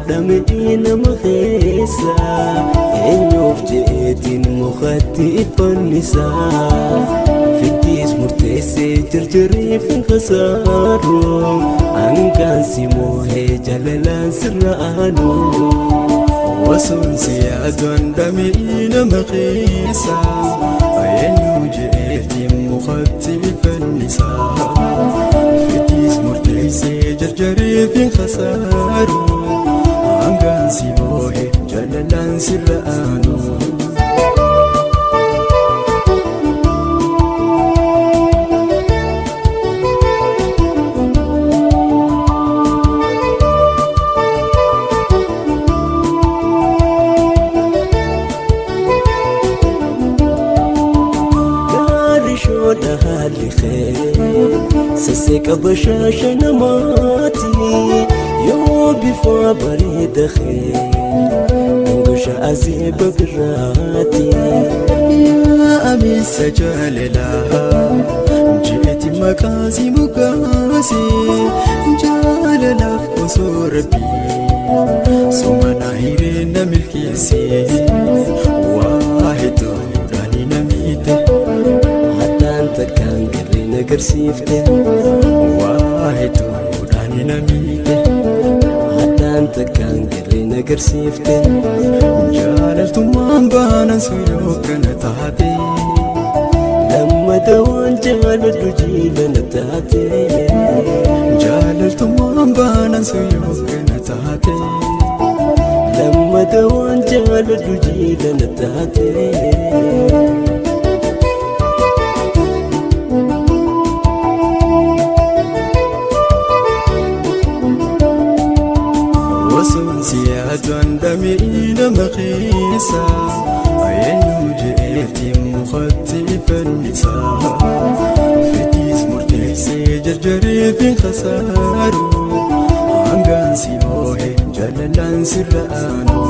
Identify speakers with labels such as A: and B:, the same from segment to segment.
A: dhamee nama keessa eenyuuf je'eetiin mukatti fannisa fittiis murteessee jarjareef hin khasaaru hangaan si moohee jaalalaan sirra aanu.
B: Osoon si yaaduun dhamee nama keessa eenyu je'eetiin mukatti fannisa fittiis murteessee jarjareef hin khasaaru hangaan si moohe jaalalaan sirra aanu.
A: Gaarri shoodha haalli kee sasseeqa bashaasha namaati yoo bifa bareeda kee dangosha azeeba birraati.
B: Yaa amiisa jaalalaa jeeti maqaa si moggaase jaalalaaf osoo rabbii soma hiree na milkeesse waa hedduudhaan na miite.
A: Haddaan takkaan garee na agarsiifte
B: waa hedduudhaan na miite.
A: Haddaan takkaan garee na agarsiifte.
B: Jaalaltummaan baanan sun yoo kana taate.
A: Lammata waan jaaladhu jiila na taate.
B: Jaalaltummaan baanan sun yoo kana taate.
A: Lammata waan jaaladhu jiila na taate.
B: Osoon si yaaduun dhamee nama keessa eenyu je'eetiin mukatti fannisa fittiis murteessee jarjareef hin khasaaru hangaan si moohe jaalalaan sirra aanu.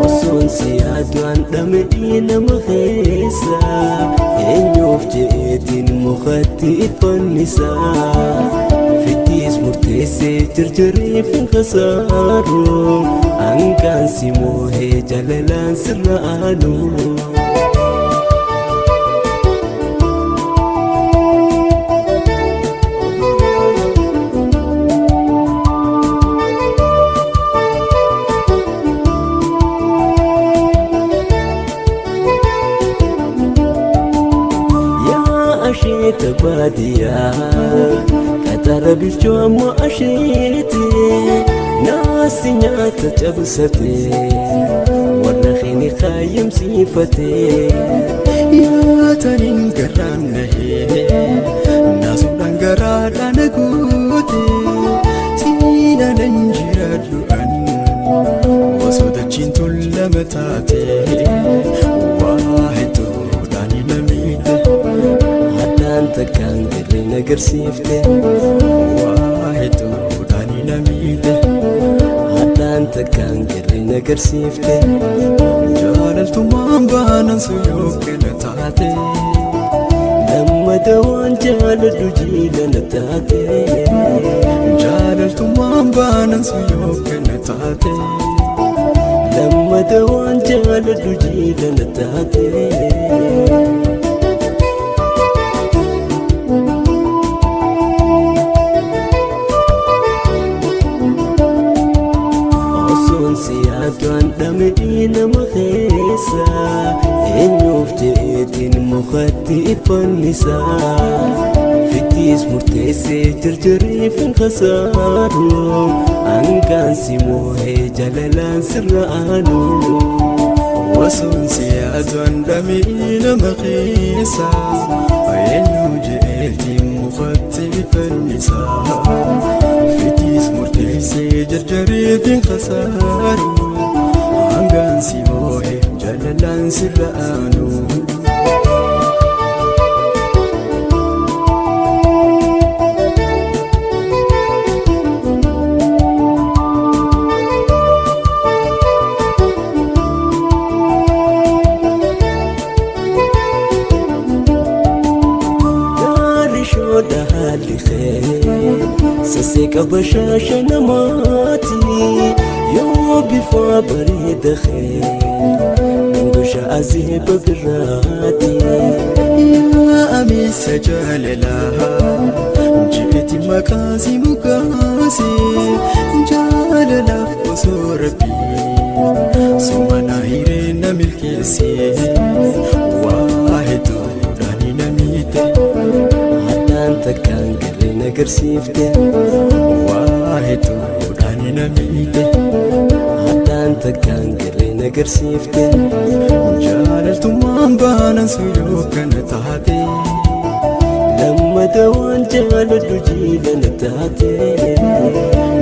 A: Osoon si yaaduun dhamee nama keessa eenyuuf je'eetiin mukatti fannisa fittiis murteessee jarjareef hin khasaaru hangaan si moohee jaalalaan sirra aanu. Yaa asheeta baadiyyaa qaxara bilchoo amma asheete naasi nyaata cabsate warra keeni kaayyamsiifate.
B: Nyaataniin garaan nahee naasuudhaan garaadhaan guute siinaan jiraadhu an osoo dachiin tun lama taate waa hedduudhaan na miite.
A: Haddaan takkaan garee na agarsiifte
B: waa hedduudhaan na miite.
A: Haddaan takkaan garee na agarsiifte.
B: Jaalaltummaan baanan sun yoo kana taate.
A: Lammata waan jaaladhu jiila na taate.
B: Jaalaltummaan baanan sun yoo kana taate.
A: Lammata waan jaaladhu jiila na taate. Osoon si yaaduun dhamee nama keessa eenyuuf je'eetiin mukatti fannisa fittiis murteessee jarjareef hin khasaaru hangaan si moohee jaalalaan sirra aanu.
B: Osoon si yaaduun dhamee nama keessa eenyu je'eetiin mukatti fannisa fittiis murteessee jarjareef hin khasaaru hangaan si moohe jaalalaan sirra aanu.
A: Gaarri shoodha haalli kee sasseeqa bashaasha namaati. Yoo bifa bareeda kee dungusha azeeba biraati.
B: Yaa amiisa jaalalaa jeeti maqaasi mukaasi jaalalaaf osoo rabbii suma hiree na milkeesse waa hedduudhaan na miite.
A: Haddaan takkaan garee na garsiifte.
B: Waa hedduudhaan na miite.
A: Haddaan takkaan garee na garsiifte.
B: Jaalaltummaan baanan suyyoo kana taate.
A: Lammata waan jaaladhu jiila na taate.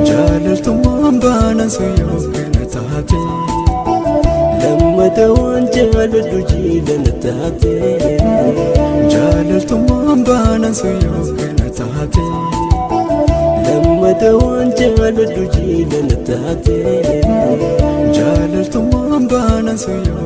B: Jaalaltummaan baanan suyyoo kana taate.
A: Lammata waan jaaladhu jiila na taate.
B: Jaalaltummaan baanan suyyoo kana taate.
A: Lammata waan jaaladhu jiila na taate.
B: Jaalaltummaan baanan suyyoo.